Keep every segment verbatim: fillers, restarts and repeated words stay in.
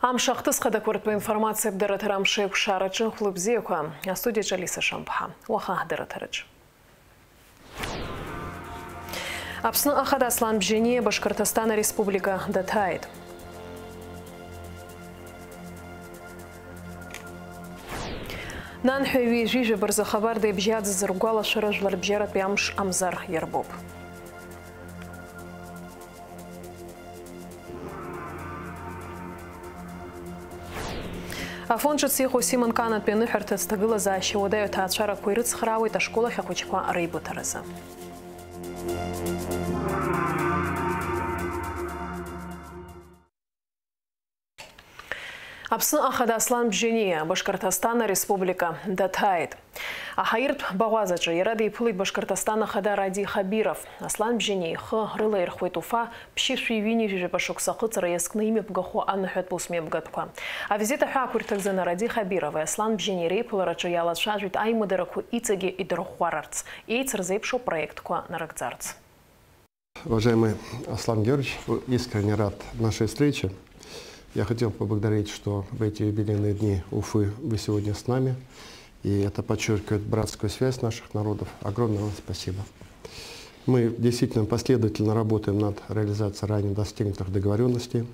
Амш ахҭыс хадақәа ртәы информациа абдараҭара амшеикәшараҿы хәлыбзиақәа. Астудиаҿы Алиса Шамԥҳа. Уаха ҳдырраҭараҿы. Аԥсны Ахада Аслан Бжьаниа Башқырҭыстан Ареспублика даҭааит. Нанҳәа ҩажәижәаба рзы ахабар деибжьаӡыз ргәалашәара жәларбжьаратәи амш Амзар иарбоуп. Афон ҿыц иҟоу Симон Канатәи аныҳәарҭа зҭагылазаашьа уадаҩу аҭаацәарақәа ирыцхраауеит ашкол ахь ахәыҷқәа реибыҭаразы. Аԥсны Ахада Аслан Бжьаниа Башқырҭыстан Ареспублика даҭааит. Аҳаиртә баӷәазаҿы иара диԥылеит Башқырҭыстан Ахада Радий Хабиров. Аслан Бжьаниа ихы рылаирхәеит Уфа ԥшьышәи ҩынҩажәижәаба шықәса ахыҵра иазкны имҩаԥгахо аныҳәатә усмҩаԥгатәқәа. Авизит аҳәаақәа ирҭагӡаны Радий Хабирови Аслан Бжьаниеи реиԥылараҿы иалацәажәеит аимадарақәа иҵегьы идырӷәӷәарарц, еицырзеиԥшу апроектқәа нарыгӡарц. Уважаемый Аслан Георгиевич, искренне рад нашей встрече. Я хотел поблагодарить, что в эти юбилейные дни Уфы вы сегодня с нами. И это подчеркивает братскую связь наших народов. Огромное вам спасибо. Мы действительно последовательно работаем над реализацией ранее достигнутых договорённостей.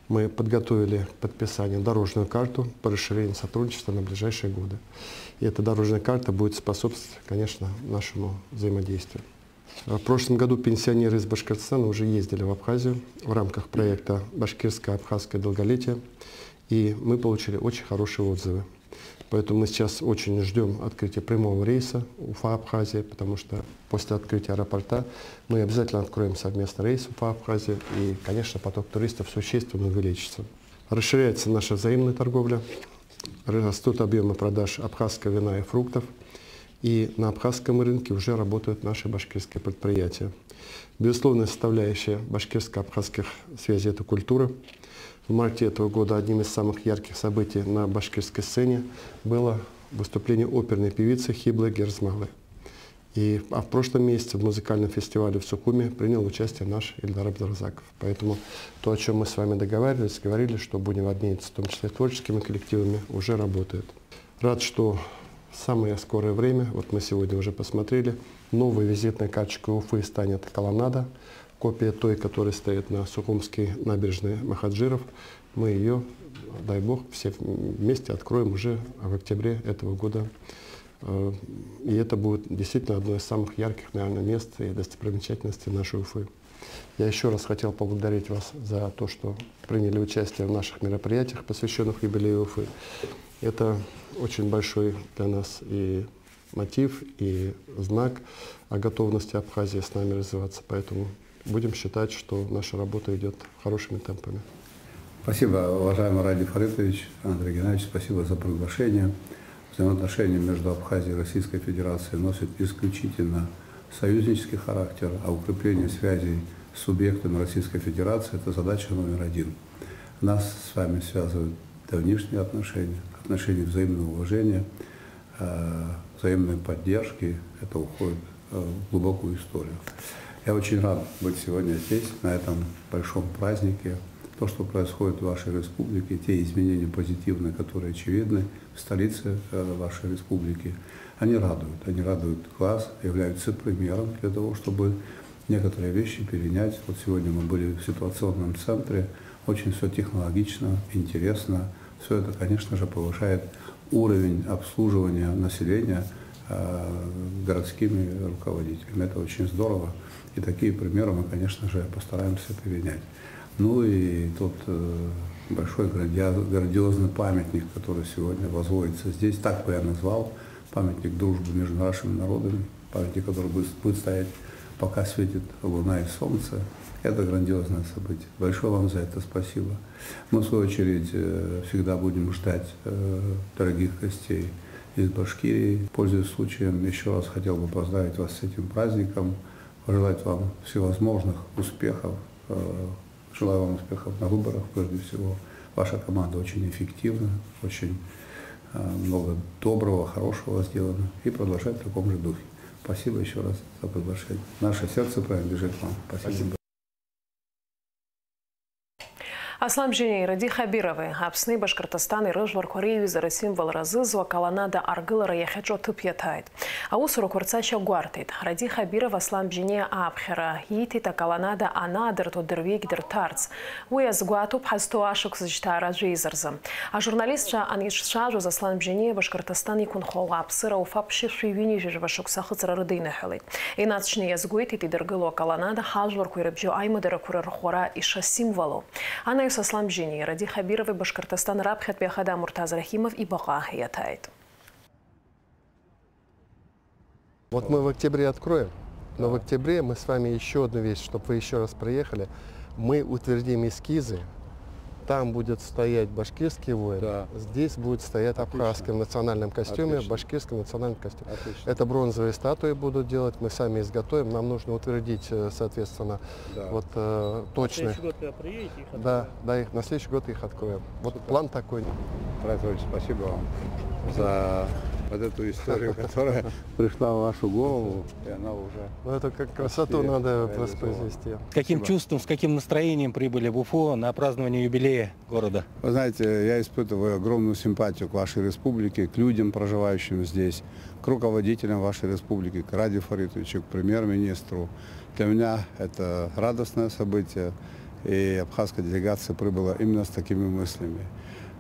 Мы подготовили к подписанию дорожную карту по расширению сотрудничества на ближайшие годы. И эта дорожная карта будет способствовать, конечно, нашему взаимодействию. В прошлом году пенсионеры из Башкортостана уже ездили в Абхазию в рамках проекта «Башкирско-абхазское долголетие», и мы получили очень хорошие отзывы. Поэтому мы сейчас очень ждём открытия прямого рейса Уфа-Абхазия, потому что после открытия аэропорта мы обязательно откроем совместный рейс Уфа-Абхазия, и, конечно, поток туристов существенно увеличится. Расширяется наша взаимная торговля, растут объёмы продаж абхазского вина и фруктов, и на абхазском рынке уже работают наши башкирские предприятия. Безусловная составляющая башкирско-абхазских связей — это культура. В марте этого года одним из самых ярких событий на башкирской сцене было выступление оперной певицы Хиблы Герзмалы. И, а в прошлом месяце в музыкальном фестивале в Сухуми принял участие наш Эльдар Абдразаков. Поэтому то, о чём мы с вами договаривались, говорили, что будем обмениваться, в том числе творческими коллективами, уже работает. Рад, что в самое скорое время, вот мы сегодня уже посмотрели, новой визитной карточкой Уфы станет колоннада, копия той, которая стоит на Сухумской набережной Махаджиров. Мы её, дай бог, все вместе откроем уже в октябре этого года. Э, и это будет действительно одно из самых ярких, наверное, мест и достопримечательностей нашей Уфы. Я ещё раз хотел поблагодарить вас за то, что приняли участие в наших мероприятиях, посвящённых юбилею Уфы. Это очень большой для нас и мотив, и знак о готовности Абхазии с нами развиваться. Поэтому будем считать, что наша работа идёт хорошими темпами. Спасибо, уважаемый Радий Фаритович, Андрей Геннадьевич, спасибо за приглашение. Взаимоотношения между Абхазией и Российской Федерацией носят исключительно союзнический характер, а укрепление связей с субъектами Российской Федерации — это задача номер один. Нас с вами связывают давнишние отношения, отношения взаимного уважения, э, взаимной поддержки. Это уходит, э, в глубокую историю. Я очень рад быть сегодня здесь, на этом большом празднике. То, что происходит в вашей республике, те изменения позитивные, которые очевидны в столице, э, вашей республики, они радуют. Они радуют глаз, являются примером для того, чтобы некоторые вещи перенять. Вот сегодня мы были в ситуационном центре, очень всё технологично, интересно. Всё это, конечно же, повышает уровень обслуживания населения, э, городскими руководителями. Это очень здорово. И такие примеры мы, конечно же, постараемся перенять. Ну и тот, э, большой грандиоз-, грандиозный памятник, который сегодня возводится здесь, так бы я назвал, памятник дружбы между нашими народами, памятник, который будет, будет стоять, пока светит луна и солнце. Это грандиозное событие. Большое вам за это спасибо. Мы, в свою очередь, э, всегда будем ждать, э, дорогих гостей из Башкирии. Пользуясь случаем, ещё раз хотел бы поздравить вас с этим праздником, пожелать вам всевозможных успехов, э, желаю вам успехов на выборах, прежде всего. Ваша команда очень эффективна, очень, э, много доброго, хорошего сделано. И продолжать в таком же духе. Спасибо ещё раз за приглашение. Наше сердце принадлежит вам. Спасибо. Спасибо. Аслан Бжьаниеи Радиа Хабирови Аԥсни Башқырҭыстани рыжәларқәа реиҩызара асимвол рзызуа аколоннада аргылара иахьаҿу аҭыԥ иаҭааит. Аусурақәа рцашьа гәарҭеит. Радиа Хабиров Аслан Бжьаниа ааԥхьара ииҭеит аколоннада анаадыртуа дырҩегь дырҭарц. Уи азгәаҭоуп ҳазҭоу ашықәс зышьҭаара жәеиза рзы. Ажурналистцәа анеицәажәоз Аслан Бжьаниа Башқырҭыстан иқәынхо ауааԥсыра уфаԥшьышәи ҩынҩажәижәаба шықәса ахыҵра рыдиныҳәалеит. Инаҵшьны иазгәеиҭеит идыргыло аколоннада ҳажәларқәа ирыбжьоу аимадарақәа рырӷәӷәара ишасимволу. Анаҩс Аслан Бжьаниеи Радиа Хабирови Башқырҭыстан раԥхьатәи ахада Муртаз Рахимов ибаҟа иаҭааит. Вот мы в октябре откроем, но в октябре мы с вами еще одну вещь, чтобы вы еще раз приехали, мы утвердим эскизы, там будет стоять башкирский воин, Да. здесь будет стоять Отлично. абхазский в национальном костюме, Отлично. башкирский национальный костюм. Отлично. Это бронзовые статуи будут делать, мы сами изготовим, нам нужно утвердить, э, соответственно, Да. вот э, точно. На следующий год, когда приедете, их Да, откроем. да, их на следующий год их откроем. Вот Супер. план такой. Петр Анатольевич, спасибо вам за вот эту историю, которая пришла в вашу голову, и она уже Ну, это как красоту почти надо реализована. воспроизвести. С каким Спасибо. чувством, с каким настроением прибыли в Уфу на празднование юбилея города? Вы знаете, я испытываю огромную симпатию к вашей республике, к людям, проживающим здесь, к руководителям вашей республики, к Радию Фаритовичу, к премьер-министру. Для меня это радостное событие, и абхазская делегация прибыла именно с такими мыслями.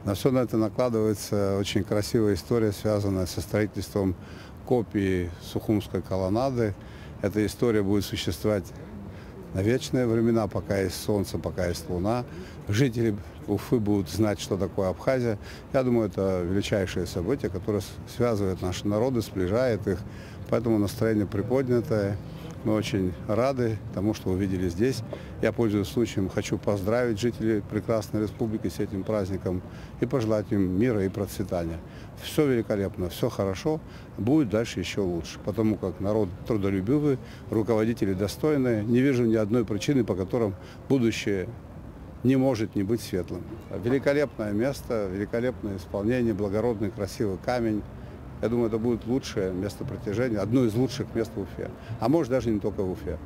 На всё на это накладывается очень красивая история, связанная со строительством копии Сухумской колоннады. Эта история будет существовать на вечные времена, пока есть солнце, пока есть луна. Жители Уфы будут знать, что такое Абхазия. Я думаю, это величайшее событие, которое с-, связывает наши народы, сближает их. Поэтому настроение приподнятое. Мы очень рады тому, что увидели здесь. Я, пользуясь случаем, хочу поздравить жителей прекрасной республики с этим праздником и пожелать им мира и процветания. Всё великолепно, всё хорошо, будет дальше ещё лучше, потому как народ трудолюбивый, руководители достойные. Не вижу ни одной причины, по которым будущее не может не быть светлым. Великолепное место, великолепное исполнение, благородный красивый камень. Я думаю, это будет лучшее место притяжения, одно из лучших мест в Уфе. А может, даже не только в Уфе.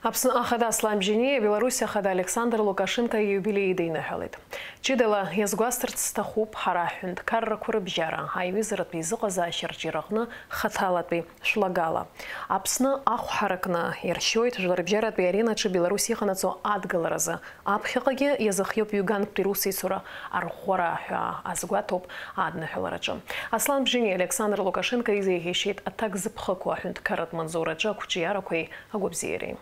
Аԥсны ахада Аслан Бжьаниа Беларуси ахада Александр Лукашенко ииубилеи идиныҳәалеит. Ҷыдала иазгәасҭарц сҭахуп ҳара ҳҳәынҭқаррақәа рыбжьара, аиҩызаратәи изыҟазаашьа рҿиараҟны хаҭалатәи шәлагала. Аԥсны ахә ҳаракны иршьоит жәларбжьаратәи аренаҿы Беларуси иҟанаҵо адгыларазы. Аԥхьаҟагьы иазыхиоуп ҩгантәи русеицура арӷәӷәара ҳәа азгәаҭоуп адныҳәалараҿы. Аслан Бжьаниеи Александр Лукашенко изеиӷьеишьеит аҭак зыԥхықәу аҳәынҭқарратә маҵзураҿы ақәҿиарақәеи агәабзиареи.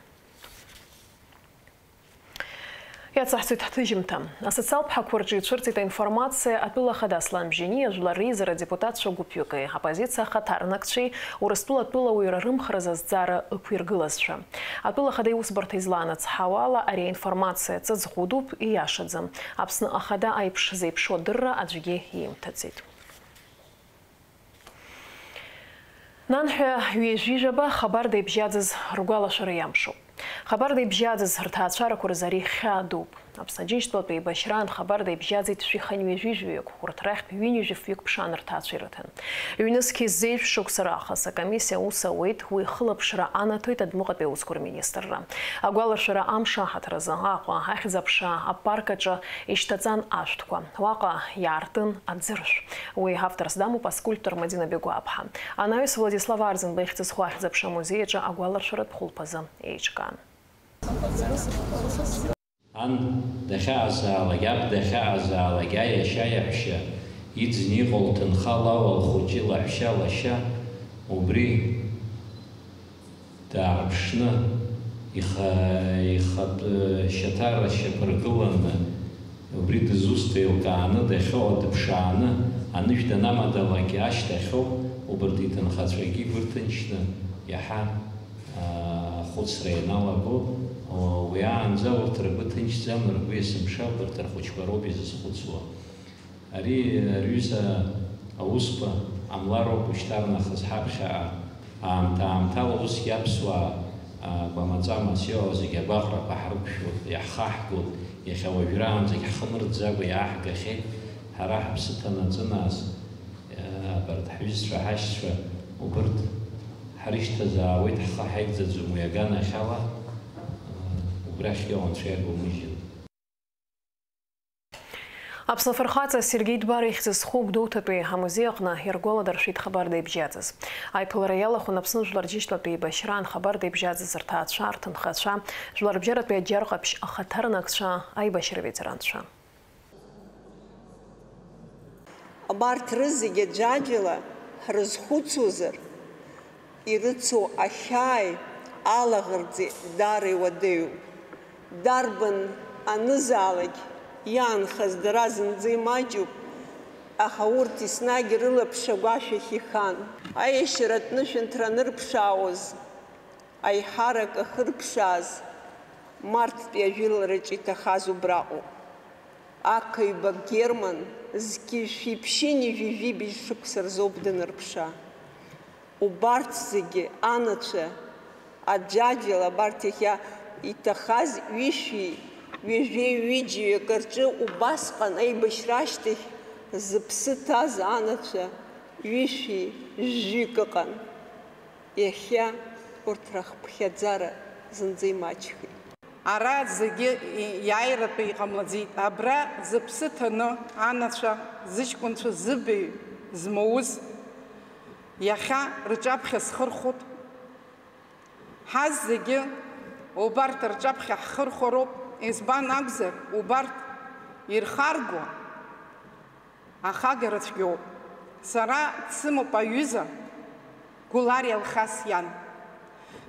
Иацаҳҵоит ҳҭыжьымҭа. Асоциалтә ҳақәа рҿы ицәырҵит аинформациа атәыла ахада Аслан Бжьаниеи ажәлар реизара адепутатцәа гәыԥҩыки, аоппозициа ахаҭарнакцәеи, Урыстәыла атәылауаҩра рымхразы азҵаара ықәиргылазшәа. Атәыла ахада иусбарҭа излаанацҳауа ала, ари аинформациа ҵыҵ ӷәыдуп, ииашаӡам. Аԥсны ахада аиԥш зеиԥшу адырра аӡәгьы иимҭаӡеит. Нанҳәа ҩажәижәаба хабарда ибжьаӡыз ргәалашәара иамшуп. Хабарда ибжьаӡыз рҭаацәарақәа рзы ари хьаа дууп. Аԥсны Аџьынџьтәылатәи еибашьраан хабарда ибжьаӡит шәи хынҩажәи жәаҩык, урҭ рахьтә ҩынҩажәи фҩык ԥшаан рҭаацәа ирыҭан. Ҩнызқьи зежә шықәса раахыс акомиссиа аус ауеит, уи хылаԥшра анаҭоит адәныҟатәи аусқәа рминистрра. Агәалашәара амш аҳаҭыр азы Аҟәа ахьӡ-аԥша апарк аҿы ишьҭаҵан ашәҭқәа. Уаҟа иаартын аӡыршә. Уи авторс дамоуп аскульптор Мадина Бегәаԥҳа. Анаҩс Владислав Арӡынба ихьӡ зху ахьӡ-аԥша амузеи аҿы агәаларшәаратә хәылԥазы еиҿкаан. Ан дахьаазаалак, иаб дахьаазаалак, иашьа, иаҳәшьа, иӡны иҟоу лҭынха, лауа, лхәыҷы, лаҳәшьа, лашьа, убри даарԥшны, иха-, ихатә шьаҭара шьақәыргыланы, убри дызусҭа еилкааны, дахьоуа дыԥшааны, анышә данамадалак ашьҭахьоуп убарҭ иҭынхацәагьы игәы рҭынчны иаҳа, аа, ахәыцра ианалаго, уи аанӡа урҭ ргәы ҭынчӡам, ргәы есымша убарҭ рхәыҷқәа роуп изызхәыцуа. Ари, рҩыза аусқәа ҟамлароуп ушьҭарнахыс ҳаԥхьаҟа аамҭа-аамҭала усгьы аԥсуаа, а, гәамаҵамас иҟоу зегьы агәаҟрақәа ҳрықәшәоит, иаҳхаҳгоит, иахьа уажәраанӡагь ҳхы мырӡакәа иааҳгахьеит, ҳара ҳаԥсы ҭанаҵы нас, а, абарҭ ҳҩызцәа, ҳашьцәа, убырҭ ҳрышьҭазаауеит, ҳхы ҳаигӡаӡом уи аганахьала, а, Убрахьгьы анцәа иарбоумыжьын. Аԥсны афырхаҵа Сергеи Дбар ихьӡ зху Гәдоуҭатәи амузеи аҟны иргәаладыршәеит хабарда ибжьаӡыз. Аиԥылара иалахәын Аԥсны Жәлар Џьынџьтәылатәи еибашьраан хабарда ибжьаӡыз рҭаацәа, рҭынхацәа, жәларбжьаратәи аџьар ҟаԥшь ахаҭарнакцәа, аибашьра ветеранцәа. Абарҭ рызегьы џьаџьала ҳрызхәыцуазар, ирыцу ахьааи алаӷырӡи даара иуадаҩуп. Дарбан анызаалак иаанхаз дара зынӡа имаҷуп, аха урҭ еснагь рылаԥш агәашәахь ихан. Аиашьаратә нышәынҭра анырԥшаауаз, аиҳарак ахырԥшааз, Марттәи ажәылараҿы иҭахаз убраҟоуп. Ақаҩбак Герман зқьи жәшәи ԥшьынҩажәи жәибжь шықәса рзоуп данырԥша. Убарҭ зегьы анацәа, аџьаџьала абарҭ иахьа иҭахаз ҩышәи ҩажәеи ҩыџьаҩык рҿы убасҟан аибашьра ашьҭахь зыԥсы ҭаз анацәа ҩышәи жәаҩык ыҟан. Иахьа урҭ рахԥхьаӡара зынӡа имаҷхеит. Ара зегьы иааиратәы иҟамлаӡеит. Абра зыԥсы ҭаны анацәа, зыҷкәынцәа зыбаҩ змоуз иахьа рҿаԥхьа схырхәоит. Ҳаззегьы убарҭ рҿаԥхьа ҳхырхәароуп. Избан акәзар, убарҭ ирхарго ахагара цәгьоуп. Сара дсымоуп аҩыза Гәылариа Алхас иан.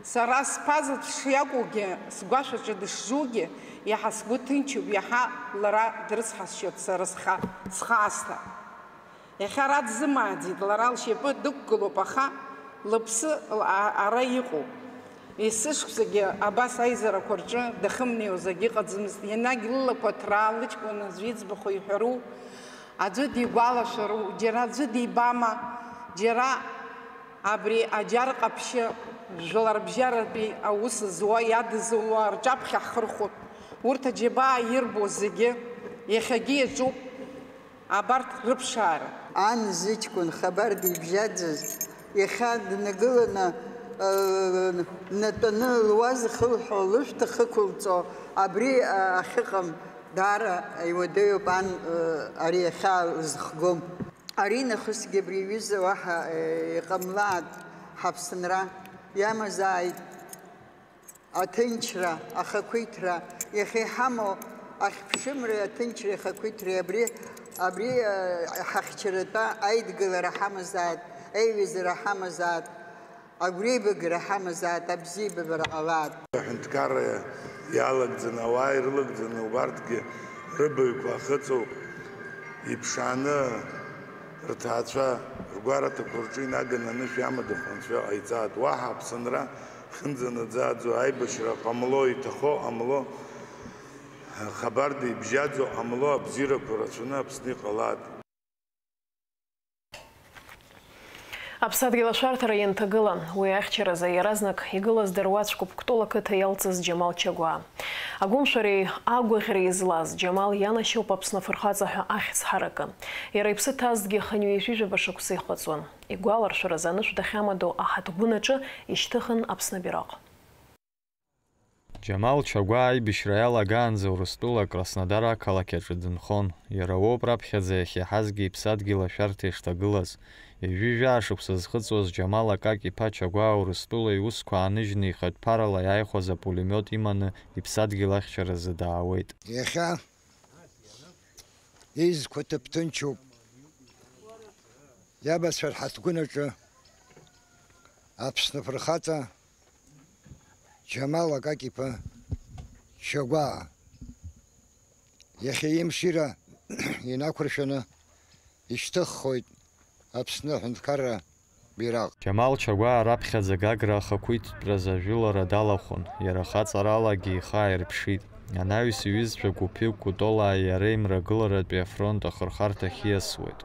Сара сԥа заҵә шиакәугьы, сгәашәаҿы дышжугьы, иаҳа сгәы ҭынчуп, иаҳа лара дрыцҳасшьоит сара сха-, схаасҭа. Иахьа ара дзымааӡеит, лара лшьапы дықәгылоуп, аха лыԥсы а-, ара иҟоуп. Есышықәсагьы абас аизарақәа рҿы дахымнеиуаз акгьы ыҟаӡамызт, ианагь лылақәа ҭраа, лыҷкәын аӡә иӡбахә иҳәару, аӡәы дигәалашәару, џьара аӡәы дибама, џьара абри аџьар ҟаԥшьы, жәларбжьаратәи аус зуа, иадызулуа рҿаԥхьа ҳхырхәоит. Урҭ аџьабаа ирбо зегьы иахьагьы иаҿуп. Абарҭ рыԥшаара. Ан зыҷкәын хабар дибжьаӡыз, иахьа днагыланы, э, днатәаны луаз хылҳәо, лышәҭ ахықәылҵо, абри, э, ахьыҟам даара иуадаҩуп, ан, э, ари иахьа лызхгом. Ари нахысгьы абри аҩыза уаҳа, э, иҟамлааит, ҳаԥсынра иамазааит. Аҭынчра, ахақәиҭра, иахьа иҳамоу ахьԥшымреи аҭынчреи ахақәиҭреи абри, абри, э, ҳахьчаратәа аидгылара ҳамазааит, аиҩызара ҳамазааит, агәреибагара ҳамазааит, абзиабара ҟалааит. Аҳәынҭқарра иалагӡаны, ауаа ирылагӡаны, убарҭгьы рыбаҩқәа ахыҵоуп, иԥшааны рҭаацәа ргәараҭақәа рҿы инаганы анышә иамадахо Анцәа иҟаиҵааит. Уаҳа аԥсынра хьынӡанаӡааӡо, аибашьра ҟамло, иҭахо ҟамло, хабарда ибжьаӡо ҟамло, абзиарақәа рацәаны Аԥсны иҟалааит. Аԥсадгьыл ашәарҭара ианҭагыла, уи ахьчаразы иаразнак игылаз дыруаӡәкуп Кәтол ақыҭа иалҵыз Џьамал Чагәаа. Агәымшәареи агәаӷьреи злаз Џьамал ианашьоуп Аԥсны афырхаҵа ҳәа ахьӡ ҳаракы. Иара иԥсы ҭазҭгьы хынҩажәижәаба шықәса ихәаҵуан. Игәаларшәараз анышә дахьамадоу аҳаҭгәын аҿы ишьҭыхын Аԥсны абираҟ. Џьамал Чагәаа аибашьра иалагаанӡа Урыстәыла Краснодар ақалақь аҿы дынхон. Иара уоуп раԥхьаӡа иахьа ҳазгьы иԥсадгьыл ашәарҭа ишҭагылаз. Ҩажәи жәаа шықәса зхыҵуаз Џьамал Акак-иԥа Чагәаа Урыстәыла иусқәа ааныжьны ихатә ԥарала иааихәаз апулемиот иманы иԥсадгьыл ахьчаразы даауеит. Иахьа изқәа ҭыԥ ҭынчуп. Иабацәа рҳаҭгәын аҿы Аԥсны афырхаҵа Џьамал Акак-иԥа Чагәаа. Иахьа имшира инақәыршәаны ишьҭыххоит Аԥсны аҳәынҭқарра бираҟ. Џьамал Чагәаа раԥхьаӡа Гагра ахақәиҭтәразы ажәылара далахәын, иара хаҵаралагьы ихы ааирԥшит. Анаҩс иҩызцәа гәыԥҩык Кәтолааи иареи Мрагыларатәи афронт ахырхарҭахь ииасуеит.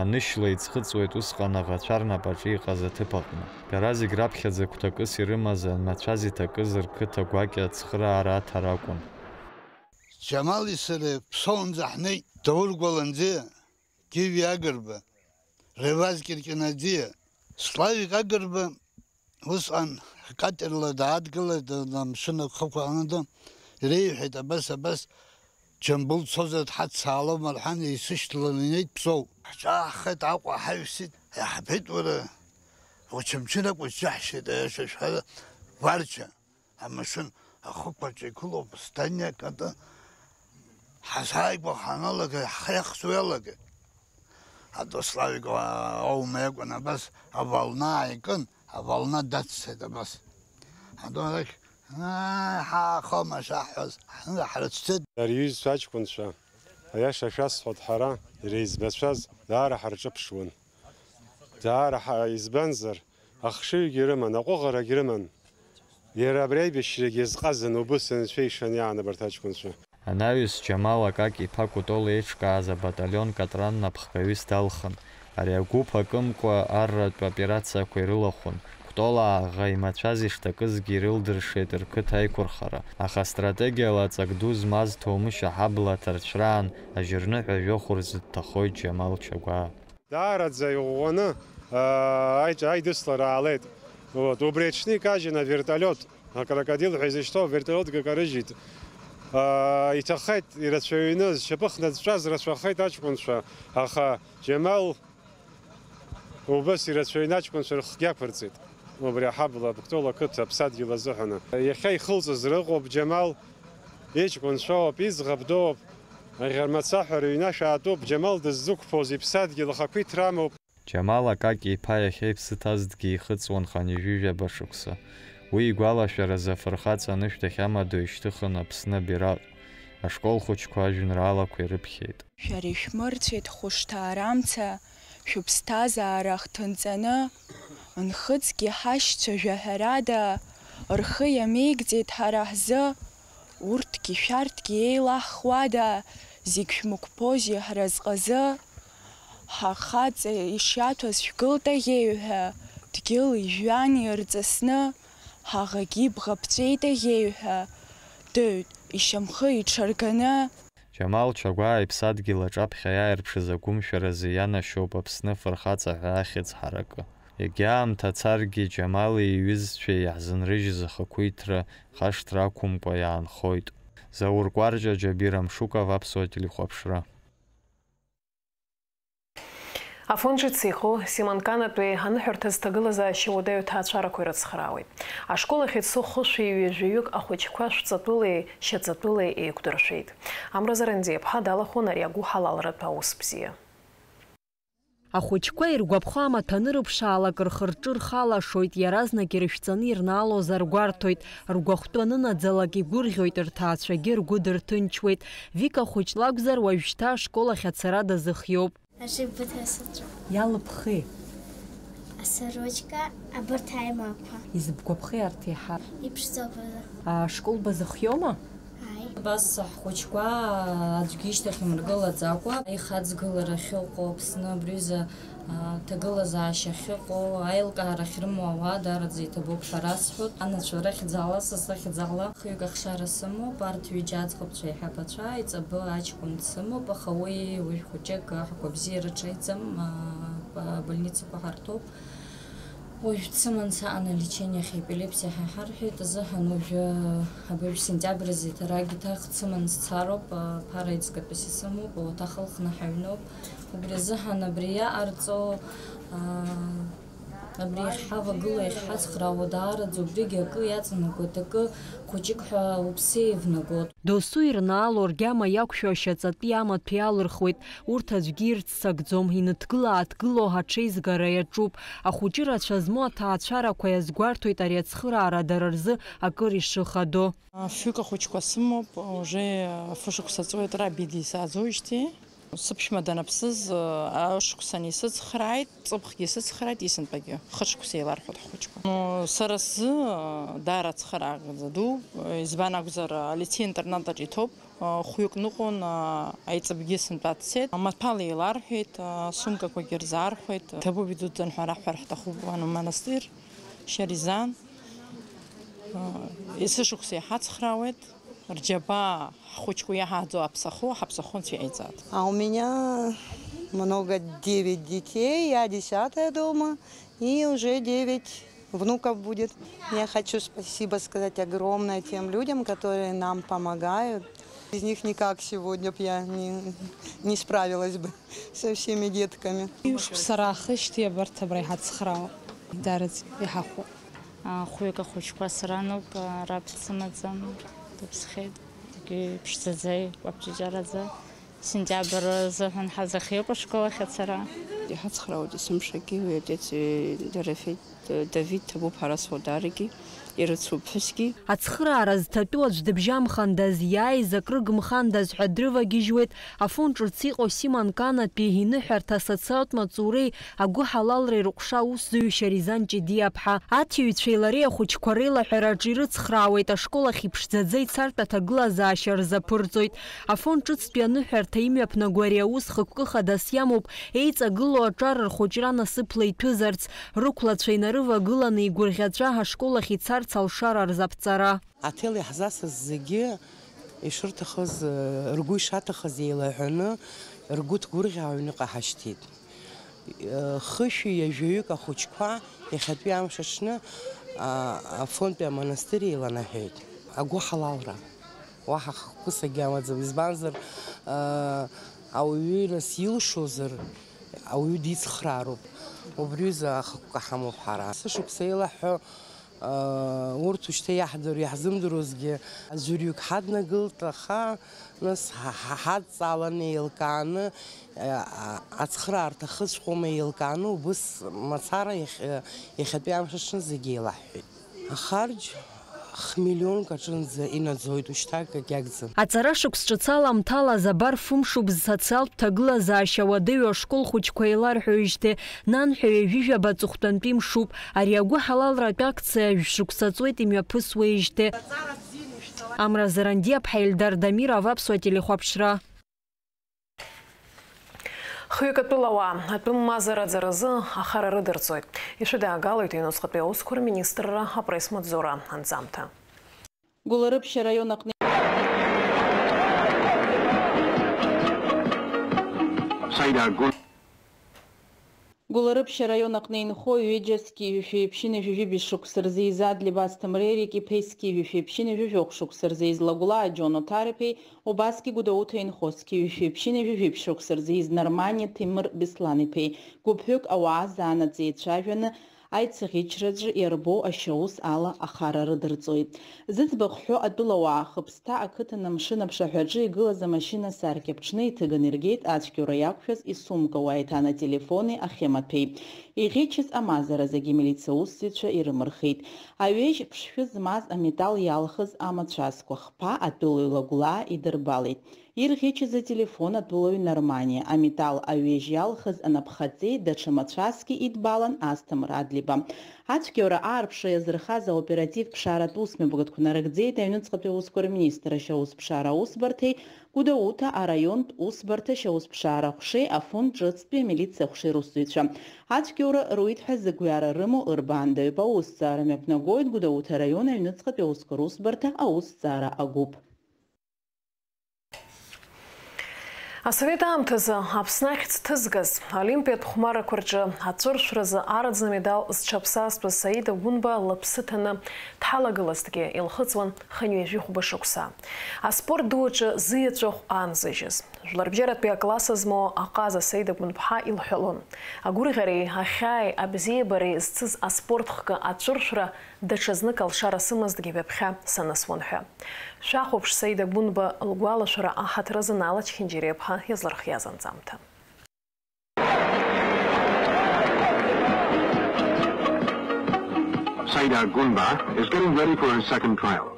Анышьла иӡхыҵуеит усҟан аӷацәа рнапаҿы иҟаз аҭыԥ аҟны. Дара зегь раԥхьаӡа гәҭакыс ирымаз анмацәаз иҭакыз рқыҭа гәакьа ацхыраара аҭара акәын. Џьамали сареи Ԥсоунӡа ҳнеит, Даур Гәаланӡиа, Гиви Агрба, Реваз Кьыркьанаӡиа, Славик Агрба, усҟан катерла даадгылеит, амшын агхақәа аанада, Иреиҳәеит, абас, абас, Џьамбул дцозар дҳаццаалома рҳәан, исышьҭаланы инеит Ԥсоу. Ҳҿааҳхеит, Аҟәа ҳаҩсит, иаҳбеит, уара, Очамчыра акәу џьаҳшьеит, аиаша шәҳәара, Гәарча. Амашьына ахықәаҿ игылоуп, здание акы. Ҳазааигәа ҳаналага, ҳхы иахсуа иалагеит. Адославик аума иакәын абас, аволна ааикын, аволна даццеит абас. Адо арахь, аа, ҳаахома шаҳҳәоз, ҳара ҳрыцәцеит. Ари иҩызцәа аҷкәынцәа, аиаша шәасҳәоит, ҳара иреизбацәаз даара ҳарҿыԥшуан. Даара ҳа-, избанзар, ахшыҩгьы рыман, аҟәыӷарагь рыман. Иара абри аибашьрагьы иазҟазан убыс анцәа ишаны иаан абарҭ аҷкәынцәа. Анаҩс Џьамал Акаки-иԥа Кәтол еиҿкааз абаталион Катран напхгаҩыс далхын. Ари агәыԥ акымкәа арратә операциақәа ирылахәын. Кәтол ааӷа имацәаз ишҭакызгьы ирылдыршеит рқыҭа аиқәырхара, аха астратегиала аҵак ду змаз Ҭоумышь аҳабла аҭарцәраан ажьырныҳәа жәохә рзы дҭахоит Џьамал Чагәаа. Даараӡа иӷәӷәаны, аа, аиҿ-, аидыслара аалеит. Вот, убри аҽны икажьын авертолиот, акрокодил ҳәа изышьҭоу авертолиот акарыжьит. Аа, иҭахеит ирацәаҩны, зшьапы хнаҵәҵәаз рацәахеит аҷкәынцәа, аха Џьамал убас ирацәаҩны аҷкәынцәа рыхгьы ақәырҵеит. Убри аҳабла Кәтол ақыҭа аԥсадгьыл азыҳәаны. Иахьа ихылҵыз рыҟоуп Џьамал. Иҷкәынцәоуп, иӡӷаб дууп, аӷьармацаҳәа рыҩнашә аатәуп, Џьамал дыззықәԥоз иԥсадгьыл ахақәиҭра амоуп. Џьамал Акаки-иԥа иахьа иԥсы ҭазҭгьы ихыҵуан хынҩажәижәаба шықәса. Уи игәалашәаразы афырхаҵа анышә дахьамадоу ишьҭыхын Аԥсны абираҟ, ашкол хәыҷқәа ажәеинраалақәа ирыԥхьеит. Шәара ишәмырцәеит хәышҭаарамца, шәыԥсҭазаара ахҭынҵаны, нхыҵгьы ҳашьцәа жәаҳәарада, рхы иамеигӡеит ҳара ҳзы, урҭгьы шәарҭгьы еилаҳхуада, зегь шәмықәԥозеи ҳразҟазы? Ҳахаҵа ишиаҭәаз шәгылт аӷьеҩҳәа, дгьыл ижәҩан ирҵысны, ҳаӷагьы ибӷа ԥҵәеит аӷьеҩҳәа, дыҩт ишьамхы иҽарганы. Џьамал Чагәаа иԥсадгьыл аҿаԥхьа иааирԥшыз агәымшәаразы ианашьоуп Аԥсны афырхаҵа ҳәа ахьӡ ҳаракы. Егьа аамҭа царгьы, Џьамали иҩызцәеи иаҳзынрыжьыз ахақәиҭра хашҭра ақәымкәа иаанхоит. Заур Кәарҷа, Џьабир Амшуков, Аԥсуа телехәаԥшра. Афон ҿыц иҟоу Симанканатәи аныҳәарҭа зҭагылазаашьа уадаҩу ҭаацәарақәа ирыцхраауеит. Ашкол ахь ицо хышәи ҩажәаҩык ахәыҷқәа шәҵатәылеи шьаҵатәылеи еиқәдыршәеит. Амра Зарандиаԥҳа далахәын ари агәыҳалалратә аус бзиа. Ахәыҷқәа иргәаԥхо амаҭәа анырыԥшаалак, рхы-рҿы рхалашоит, иаразнак ирышәҵаны ирнаалозар гәарҭоит, ргәахәтәы анынаӡалак игәырӷьоит, рҭаацәагьы ргәы дырҭынчуеит. Вика хәыҷ лакәзар, уажәшьҭа ашкол ахь ацара дазыхиоуп. Ашибаҭа саҵәы. Иалыԥхи? Асарочка, абарҭ аимакәа. Изыбгәаԥхеи арҭ еиҳа? Иԥшӡоуп азы. Ашкол базыхиома? Ааи. Абас ҳхәыҷқәа аӡәгьы ишьҭахь имыргылаӡакәа, аихаҵгылара ахьыҟоу Аԥсны абри аҩыза, а, ҭагылазаашьа ахьыҟоу, аилкаара ахьрымоу ауаа даараӡа иҭабуп ҳәа расҳәоит. Анацәа рыхьӡала, са сыхьӡала. Хҩык ахшара сымоуп, арҭ ҩыџьа аӡӷабцәа еиҳабацәа, аиҵбы аҷкәын дсымоуп, аха уи уажә хәыҷык ҳгәабзиара ҿеиӡам, а, больницақәа ҳарҭоуп. Уажә дсыман саан алечение ахь, епилепсиа ҳәа ҳарҳәеит азыҳәан, уажәы абыржә сентиабр азы иҭарагь иҭах дсыман сцароуп, а, ԥара еиҵкатәыс исымоуп, ауаҭах ылхны ҳаҩноуп. Убри азыҳәан абри иаҟарҵо, а, Абри иахьҳавагылоу, иахьҳацхраауа даараӡа убригьы акы иаҵанакуеит, акы хәыҷык ҳәа уԥсы еивнагоит. Досу ирнаало ргьама иақәшәо ашьаҵатәи амаҭәа иалырхуеит, урҭ аӡәгьы ирццакӡом, иныҭгыла-ааҭгыло аҽеизгара иаҿуп. Ахәыҷы рацәа змоу аҭаацәарақәа иазгәарҭоит ари ацхыраара дара рзы акыр ишыхадо. Фҩык ахәыҷқәа сымоуп, уже фышықәса ҵуеит раб идисааӡоижьҭеи. Сыԥшәма даныԥсыз, ашықәсаны исыцхрааит, ҵыԥхгьы исыцхрааит, есынтәагьы хышықәса еиларҳәоит ҳхәыҷқәа. Ну, сара сзы, даара ацхыраагӡа ду, избан акәзар, алицеи-интернат аҿы иҭоуп, хәҩык ныҟәон, аиҵыбгьы сынтәа дцеит, амаҭәала еиларҳәеит, асумкақәагьы рзаархәеит, ҭабуп идуӡӡан ҳәа раҳҳәар ҳҭахуп, ан-, амонастыр, Шьаризан, есышықәса иҳацхраауеит. Рџьабаа ҳхәыҷқәа иаҳаӡоу аԥсахо, ҳаԥсахо анцәа иҟаиҵааит. А у меня много, девять детей, я десятая дома, и уже девять внуков будет. Я хочу спасибо сказать огромное тем людям, которые нам помогают. Без них никак сегодня бы я не, не справилась бы со всеми детками. Ҩышықәса раахижьҭеи абарҭ абра иҳацхраауа, идараӡа иҳахәо. Хәҩык ахәыҷқәа срануп, раб дсымаӡам, дыԥсхьеит, егьи ԥшӡаӡа, икәаԥ ҷыҷараӡа. Сентиабр азыҳәан ҳазыхиоуп ашкол ахь ацара. Иҳацхраауеит есымшагьы уи адец, э, Дарафеит, э, Давид ҭабуп ҳара суадарагьы, ирыцу ԥҳәысгьы. Ацхыраара зҭатәу аӡә дыбжьамхандаз, иааиз акрыгмхандаз ҳәа дрывагьежьуеит Афон ҿыц иҟоу Сима Нканатәи иныҳәарҭа асоциалтә маҵуреи агәыҳалалреи рыҟәша аусзуҩ Шьаризан Ҷедиаԥҳа. Аҭиҩцәеи лареи ахәыҷқәа реилаҳәараҿы ирыцхраауеит ашкол ахь иԥшӡаӡа ицартә аҭагылазаашьа рзаԥырҵоит. Афон ҿыцтәи аныҳәарҭа имҩаԥнаго ари аус хықәкы хадас иамоуп, еиҵагылоу аҿар рхәыҷра насыԥла иҭәызарц, рықәлацәа инарывагыланы игәырӷьаҵәа ашкол ахь ицарц алшара рзаԥҵара. Аҭел иаҳзасыз зегьы ишырҭахыз, ргәы ишаҭахыз еилаҳәаны, ргәы ҭгәырӷьаауа аҩныҟа ҳашьҭит. Хышәи ҩажәаҩык ахәыҷқәа иахьатәи амш аҽны, а, Афонтәи амонастыр еиланаҳәеит. Агәыҳалалра уаҳа хықәкыс агьамаӡам, избанзар, а, ауаҩы нас илшозар, ауаҩы дицхраароуп. Убриазы ахықәкы ҳамоуп ҳара. Сышықәса еилаҳәҳәо, а, урҭ ушьҭа иаҳдыруа, иаҳзымдыруазгьы аӡәырҩык ҳаднагылт, аха нас ҳа-, ҳа-, ҳадҵааланы, еилкааны, а, ацхыраарҭа ахыҵәҟьома еилкааны, убыс мацара иахь-, иахьатәи амш аҽны зегьы еилаҳҳәеит. Ахарџь хмиллионк аҿынӡа инаӡоит, ушьҭа акгьы агӡам. Аҵара шықәс ҿыц аламҭалаз абар фымшуп зсоциалтә ҭагылазаашьа уадаҩу ашкол хәыҷқәа еиларҳәоижьҭеи, нанҳәа ҩажәижәаба аҵыхәтәантәи мшуп. Ари агәыҳалалратә акциа жәшықәса ҵуеит имҩаԥысуеижьҭеи. Амра Зарандиаԥҳа, Ельдар Дамиров, Аԥсуа телехәаԥшра. Хҩык атәылауаа атәым мазара аӡаразы ахара рыдырҵоит. Ишәыдаагалоит аҩнуҵҟатәи аусқәа рминистрра апресс-маҵзура анҵамҭа. Гәыларыԥшь араион аҟны. Саида Гәын. Гәыларыԥшь араион аҟны инхо ҩыџьа зқьи жәшәи ԥшьынҩажәи жәибжь шықәса рзы изы Адлеиба Асҭамыр Ерик-иԥеи зқьи жәшәи ԥшьынҩажәи жәохә шықәса рзы изы Лагәлаа Џьон Оҭар-иԥеи, убасгьы Гәдоуҭа инхо зқьи жәшәи ԥшьынҩажәи жәибжь шықәса рзы изы Нарманиа Ҭемыр Беслан-иԥеи, гәыԥҩык ауаа заанаҵ еицәажәаны, аицаӷьычраҿы иарбоу ашьаус ала ахара рыдырҵоит. Зыӡбахә ҳәо атәылауаа Хыԥсҭа ақыҭан амшын аԥшаҳәаҿы игылаз амашьына асаркьа ԥҽны иҭыганы иргеит ацәгьоура иақәшәаз исумкауа еиҭан ателефони ахемаҭәеи. Иӷьычыз амазара зегьы амилициа аусзуҩцәа ирымырхит. Аҩежь ԥшшәы змаз аметал иалхыз амацәазқәа хԥа атәылаҩ Лагәлаа идырбалеит. Ирӷьычыз ателефон атәылаҩ Нарманиа, аметал аҩежь иалхыз анапхаҵеи даҽа мацәазқәеи идбалан Асҭамыр Адлеиба. Ацәгьоура аарԥшра иазырхаз аоператив ԥшааратә усмҩаԥгатәқәа нарыгӡеит аҩныҵҟатәи аусқәа рминистрра ашьаусԥшаара аусбарҭеи Гәдоуҭа араионтә усбарҭа ашьаусԥшаара аҟәшеи Афон ҿыцтәи амилициа аҟәшеи русзуҩцәа. Ацәгьоура руит ҳәа зыгәҩара рымоу ырбаандаҩуп аусҭҵаара мҩаԥнагоит Гәдоуҭа араион аҩныҵҟатәи аусқәа русбарҭа аусҭҵаара агәыԥ. Асовет аамҭазы Аԥсны ахьӡ ҭызгаз Олимпиатә хәмарақәа рҿы аҵәыршәразы араӡны амедал зҽаԥсазтәыз Саида Гәынба лыԥсы ҭаны дҳалагылазҭгьы илхыҵуан хынҩажәи хәба шықәса. Аспорт ду аҿы зыеҵәахә аанзыжьыз, жәларбжьаратәи акласс змоу аҟаза Саида Гәынԥҳа илҳәалон. Агәырӷьареи ахьааи абзиабареи зцыз аспорт хкы аҵәыршәра даҽазнык алшара сымазҭгьы ҩаԥхьа санысуан ҳәа. Шәахәаԥш Саида Гәынба лгәалашәара аҳаҭыр азы Нала Чхинџьариаԥҳа иазлырхиаз анҵамҭа. Saida Gunba is getting ready for her second trial.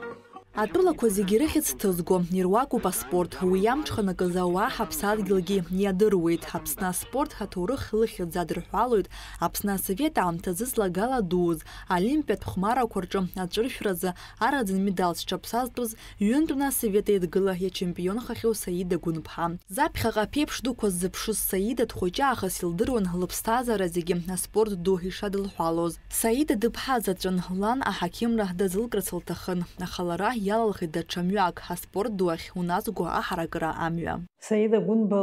Атәылақәа зегьы рыхьӡ ҭызго, ируакуп аспорт. Уи иамҽханакыз ауаа ҳаԥсадгьылгьы иадыруеит. Аԥсны аспорт аҭоурых лыхьӡ адырҳәалоит Аԥсны асовет аамҭазы злагала дуз, Олимпиатә хәмарақәа рҿы аҵәыршәразы араӡын медал зҽаԥсазтәыз, ҩынтәны асовет еидгыла иачемпионхахьоу Саида Гәынԥҳа. Заԥхьаҟа аԥеиԥш дуқәа ззыԥшыз Саида дхәыҷы аахыс илдыруан лыԥсҭазаара зегьы аспорт ду ишадылҳәалоз. Саида дыԥҳазаҵәын, лан аҳақьымра дазылкрац лҭахын, аха лара иалалхит даҽа мҩак, аспорт ду ахь уназго аҳаракыра амҩа. Саида Гәынба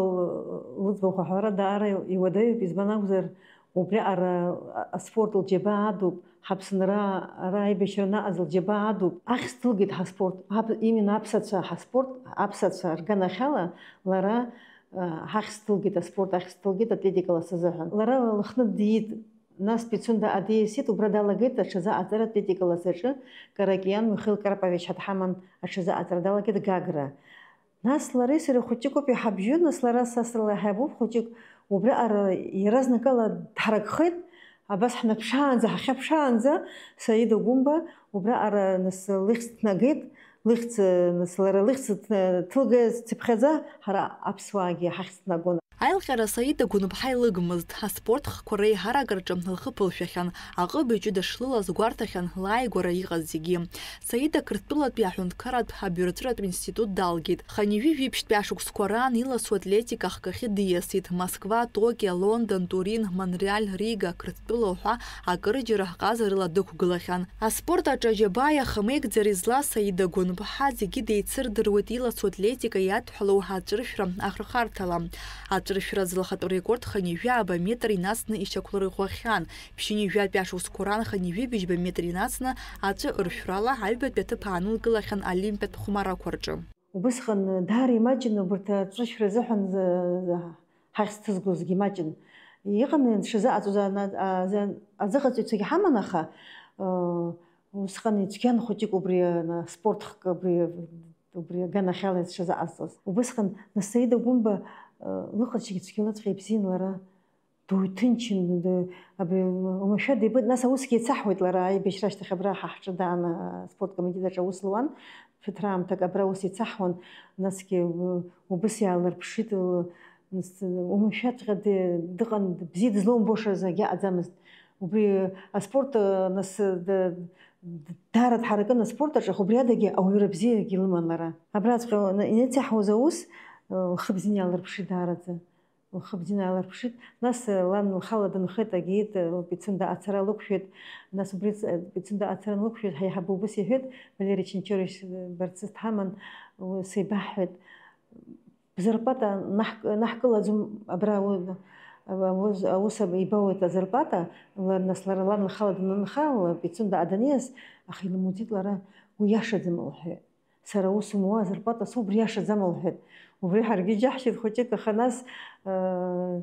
лыӡбахә аҳәара даара иуадаҩуп, избан акәзар, убриаҟара аспорт лџьабаа адуп, Ҳаԥсынра ара аибашьра анаҟаз лџьабаа адуп. Ахьӡ ҭылгеит ҳаспорт. Аб-, именно аԥсацәа ҳаспорт, аԥсацәа рганахьала лара, э, ҳахьӡ ҭылгеит, аспорт ахьӡ ҭылгеит атлетикала сазыҳәан. Лара лыхны диит, нас Пицунда адиасит, убра далагеит аҽазыҟаҵара атлетикала саҿы. Каракиан Михаил Карпович ҳәа дҳаман, аҽазыҟаҵара далагеит Гагра. Нас лареи сареи хәыҷыкоуп иҳабжьы, нас лара са срылаҳәа иабуп хәыҷык, убриаҟара иаразнакала дҳаракхеит, абас ҳнаԥшаанӡа, ҳахьаԥшаанӡа, Саида Гәымба убриаҟара нас лыхьӡ ҭнагеит, лыхьӡ, нас лара лыхьӡ ҭ-, ҭылгеит цыԥхьаӡа, ҳара аԥсуаагьы ҳахьӡ ҭнагон. Аилҟьара Саида Гәынԥҳа илыгмызт, аспорт хкқәа реиҳарак рҿы лхы ԥылшәахьан, аҟыбаҩ ҷыда шлылаз гәарҭахьан лааигәара иҟаз зегьы. Саида Қырҭтәылатәи аҳәынҭқарратә абиурократтә институт далгеит. Хынҩажәи жәиԥшьтәи ашықәсқәа раан иласу атлетика ахкахьы диасит. Москва, Токио, Лондон, Турин, Монреаль, Рига, Қырҭтәыла уҳәа акырџьара ҟазарыла дықәгылахьан. Аспорт аҿы аџьабаа иахамеигӡар излаз Саида Гәынԥҳа зегьы деицырдыруеит иласу атлетика иадҳәалоу аҵәыршәра ахырхарҭала. Аҵәыршәра азы лхатәы рекорд хынҩажәи ааба метр инацны ишьақәлырӷәӷәахьан. Ԥшьынҩажәатәи ашықәсқәа раан хынҩажәи быжьба метр инацны аҵәы ыршәрала аҩбатәи аҭыԥ аанылкылахьан Олимпиатә хәмарақәа рҿы. Убысҟан даара имаҷын убарҭ аҵәыршәра азыҳәан, э, ҳахьӡ ҭызгозгьы имаҷын. Иҟан дшазыҟаҵоз ана-, а-, за-, азыҟаҵаҩцәагьы ҳаман, аха, э, усҟан ицәгьан хәыҷык убри, ана, спорт хк-, убри, убри аганахьала дшазыҟазҵоз. Убысҟан нас Саида Гәымба, э, лыҟазшьагьы цәгьалаҵәҟьа ибзиан лара. Дуаҩ ҭынчын, д-, абри, уамашәа дибеит, нас аусгьы еицаҳуеит лара, аибашьра ашьҭахь абра ҳа ҳҿы дааны, аспорт комитет аҿы аус луан, ԥыҭраамҭак абра аус еицаҳуан, насгьы, у-, убыс иаалырԥшит, у-, нас, уамашәаҵәҟьа ди-, дыҟан, бзиа дызлоумбошаз акгьы ыҟаӡамызт. Убри аспорт, нас, д-, д-, даара дҳаракын аспорт аҿы, аха убри адагьы ауаҩра бзиагьы лыман лара. Абраҵәҟьа ина-, инеицаҳауаз аус, лхы бзианы иаалырԥшит даараӡа. Лхы бзианы аалырԥшит. Нас, э, лан лхала дынхеит, агеит, э, Пицунда ацара лықәшәеит. Нас убри ц-, э, Пицунда ацара анлықәшәеит, ҳаиҳабы убыс иҳәеит, Валери Чинчорович, э, барцы дҳаман, уи сеибаҳҳәеит. Бзарпата наҳк-, наҳкылаӡом абра, у-, аус, аус ибауеит азарпата, ла-, нас лара лан лхала данынха, Пицунда даниас, аха илымуӡеит лара, уи иашаӡам лҳәеит. Сара аус умуа, азарпата соуп, убри иашаӡам, лҳәеит. Убри ҳаргьы иџьаҳшьеит хәыҷык, аха нас, э,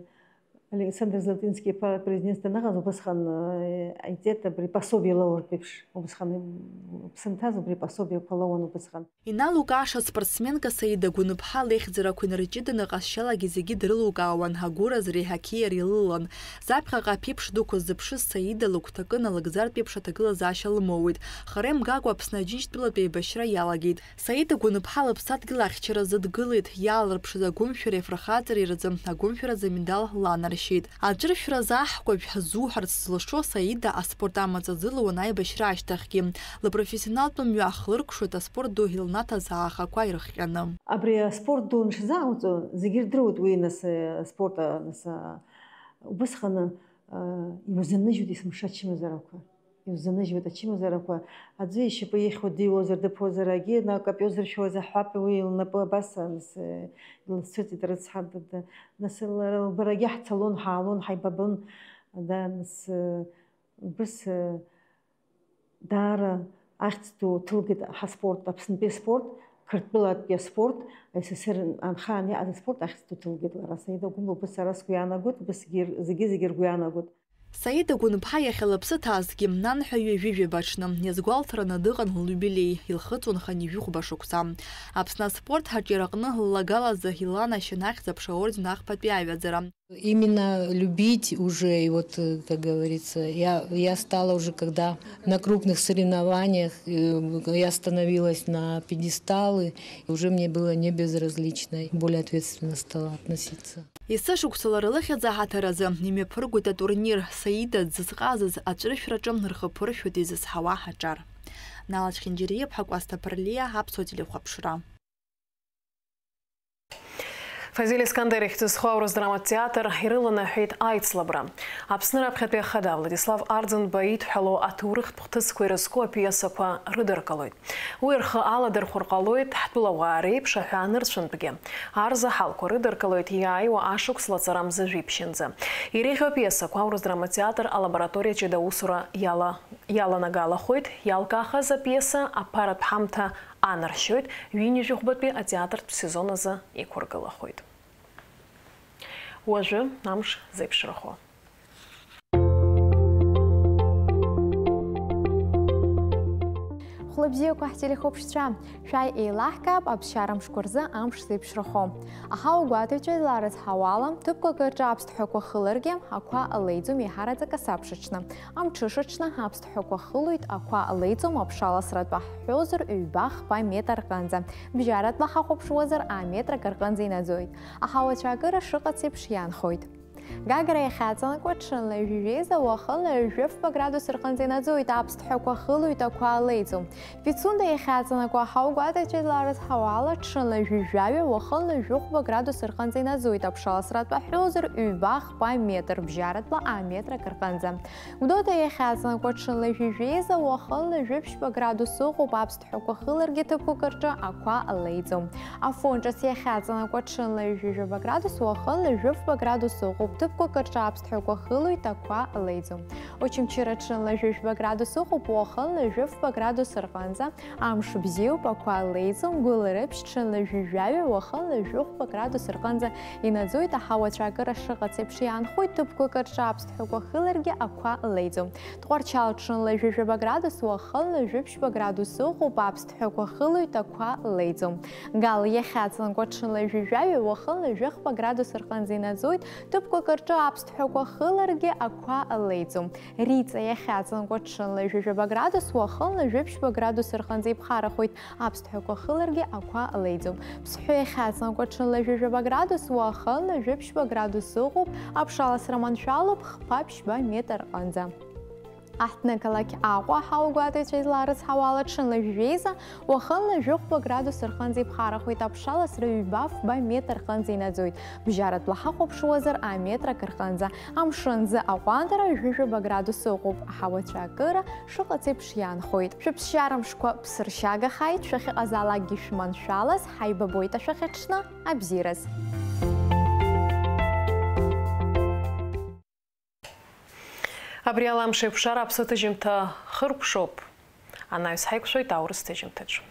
Александр Золотинский иԥа апрезидентство анаҟаз убысҟан, э, иҵеит абри пособие лоуртә еиԥш, убысҟан иԥсымҭаз убри пособиеқәа лоуан убысҟан. Иналукааша аспортсменка Саида Гәынԥҳа леихьӡарақәа инарҷыданы ҟазшьалагьы зегьы дрылукаауан, агәыразреи ақьиареи лылан. Заԥхьаҟа аԥеиԥш дуқәа ззыԥшыз Саида лыгәҭакы налыгӡартә еиԥш аҭагылазаашьа лымоуит. Хара имгакәа Аԥсны Аџьынџьтәылатә еибашьра иалагеит. Саида Гәынԥҳа лыԥсадгьыл ахьчара зыдгылеит, иаалырԥшыз агәымшәареи афырхаҵареи рзы агәымшәаразы амедал ланаршьеит. Аҵәыршәразы аҳкәажә ҳзуҳәарц зылшо Саида аспорт амаҵ азылуан аибашьра ашьҭахьгьы. Лыпрофессионалтә мҩа ахлыркәшоит аспорт ду илнаҭаз аахақәа ирыхҟьаны. Абри аспорт ду аншазаауҵо, зегьы ирдыруеит уи, нас, э, аспорт, а, нас, а, убысҟаны, а, иузанажьуеит есымша ачымазарақәа. Иузанажьуеит ачымазарақәа. Аӡәы ишьапы ихьуа диуазар, дыԥозар, агьи, на, акапиозар шәуаз аҳәап, уи лнапы абас, а, нас, э, иласцәыҵит, рыцҳа, д-, д-, нас, лара лбарагьы ҳцалон, ҳаалон, ҳаибабон, да, нас, э, убыс, э, Даара ахьӡ ду ҭылгеит ҳаспорт, Аԥснытәи аспорт, Қырҭтәылатәи аспорт, СССР анхаан иҟаз аспорт ахьӡ ду ҭылгеит лара. Саида Гәымба убыс сара сгәы иаанагоит, убыс зегьы, зегьы, зегьы ргәы иаанагоит. Саида Гәынԥҳа иахьа лыԥсы ҭазҭгьы, нанҳәа ҩажәижәаба аҽны, иазгәалҭараны дыҟан лиубилеи, илхыҵуан хынҩажәи хәба шықәса. Аԥсны аспорт ҳаҿиараҟны ллагалазы иланашьан ахьӡ-аԥша аорден ахԥатәи аҩаӡара. Именно любить уже, и вот, э, как говорится, я, я стала уже, когда на крупных соревнованиях, э, я становилась на пьедесталы, и уже мне было не безразлично, более ответственно стала относиться. Есышықәса лара лыхьӡ аҳаҭыр азы имҩаԥыргоит атурнир, Саида дзызҟазаз аҵәыршәраҿы рхы ԥыршәоит изызҳауа аҿар. Нала Чхинџьариа-ԥҳа, Кәасҭа Ԥырлиа, Аԥсуа телехәаԥшра. Вазили Искандер ихьӡызхо аурыс драматә театр ирыланаҳәеит аицлабра. Аԥсны раԥхьатәи ахада Владислав Арӡынба идҳәалоу аҭоурыхтә хҭысқәа ирызку апиесақәа рыдыркылоит. Уи рхы аладырхәыр ҟалоит ҳтәылауаа реиԥш аҳәаа нырцәынтәгьы. Арзаҳалқәа рыдыркылоит иааиуа ашықәс лаҵарамза жәиԥшьынӡа. Иреиӷьу апиесақәа аурыс драматеатр алабораториа ҷыда аусура иала-, иаланагалахоит, иалкаахаз апиеса аԥаратә ҳамҭа анаршьоит, ҩынҩажәи хәбатәи атеатртә сезон азы иқәыргылахоит. Уажәы амш зеиԥшрахо. Хәлыбзиақәа ҳтелехәаԥшцәа, шәааи еилаҳкаап аԥсшьара мшқәа рзы амш зеиԥшрахо. Аҳауагәаҭаҩцәа изларыцҳауала, ҭыԥқәак рҿы аԥсҭҳәақәа хыларгьы, ақәа леиӡом еиҳараӡак асабшаҽны. Амҽышаҽны аԥсҭҳәақәа хылоит, ақәа леиӡом, аԥшаласратәы ҳҳәозар, ҩба-хԥа метр рҟынӡа. Бжьаратәла ҳахәаԥшуазар, аметр акыр рҟынӡа инаӡоит. Аҳауацәа акыра шыҟац еиԥш иаанхоит. Гагра иахьаҵанакуа ҽынла ҩажәи жәеиза, уахынла ҩажәи фба градус рҟынӡа инаӡоит, аԥсҭҳәақәа хылоит, ақәа леиӡом. Пицунда иахьаҵанакуа аҳауагәаҭаҩцәа изларыцҳауала, ҽынла ҩажәи жәаҩа, уахынла ҩажәи хәба градус рҟынӡа инаӡоит, аԥшаласратәы ҳҳәозар, ҩба-хԥа метр, бжьаратәла аметр акыр рҟынӡа. Гәдоуҭа иахьаҵанакуа ҽынла ҩажәи жәеиза, уахынла ҩажәи ԥшьба градус ыҟоуп, аԥсҭҳәақәа хыларгьы ҭыԥқәак рҿы ақәа леиӡом. Афон ҿыц иахьаҵанакуа ҽынла ҩажәи жәаба градус, уахынла ҩажәи фба градус ыҟоуп, ҭыԥқәак рҿы аԥсҭҳәақәа хылоит, ақәа леиӡом. Очамчыра ҽынла ҩажәи жәаба градус ыҟоуп, уахынла ҩажәи фба градус рҟынӡа, амш бзиоуп, ақәа леиӡом, Гәылрыԥшь ҽынла ҩажәи жәаҩа, уахынла ҩажәи хәба градус рҟынӡа инаӡоит, аҳауацәа акыра шыҟац еиԥш иаанхоит, ҭыԥқәак рҿы аԥсҭҳәақәа хыларгьы ақәа леиӡом. Тҟәарчал ҽынла ҩажәи жәаба градус, уахынла ҩажәи ԥшьба градус ыҟоуп, аԥсҭҳәақәа хылоит, ақәа леиӡом. Гал иахьаҵанакуа ҽынла ҩажәи жәаҩа, уахынла ҩажәи хԥа градус рҟынӡа инаӡоит, ҭыԥқәак рҿы аԥсҭҳәақәа хыларгьы ақәа леиӡом. Риҵа иахьаҵанакуа ҽынла ҩажәи жәаба градус, уахынла ҩажәи ԥшьба градус рҟынӡа иԥхарахоит, аԥсҭҳәақәа хыларгьы ақәа леиӡом. Ԥсҳәы иахьаҵанакуа ҽынла ҩажәи жәаба градус, уахынла ҩажәи ԥшьба градус ыҟоуп, аԥшаласра маншәалоуп, хԥа-ԥшьба метр рҟынӡа. Аҳҭнықалақь Аҟәа аҳауагәаҭаҩцәа изларыцҳауала, ҽынла ҩажәи жәеиза, уахынла ҩажәи хәба градус рҟынӡа иԥхарахоит, аԥшаласра ҩба-фба метр рҟынӡа инаӡоит, бжьаратәла ҳахәаԥшуазар, аметр акыр рҟынӡа. Амшын аӡы аҟәандара ҩажәи жәаба градус ыҟоуп, аҳауацәа акыра шыҟац еиԥш иаанхоит. Шәыԥсшьара мшқәа ԥсыршьагахааит, шәахьыҟазаалакгьы шәманшәалаз, ҳаибабоит ашәахьаҽны, абзиараз. Абри ала амш еиқәшара аԥсуа ҭыжьымҭа хыркәшоуп. Анаҩс ҳаиқәшәоит аурыс ҭыжьымҭаҿы.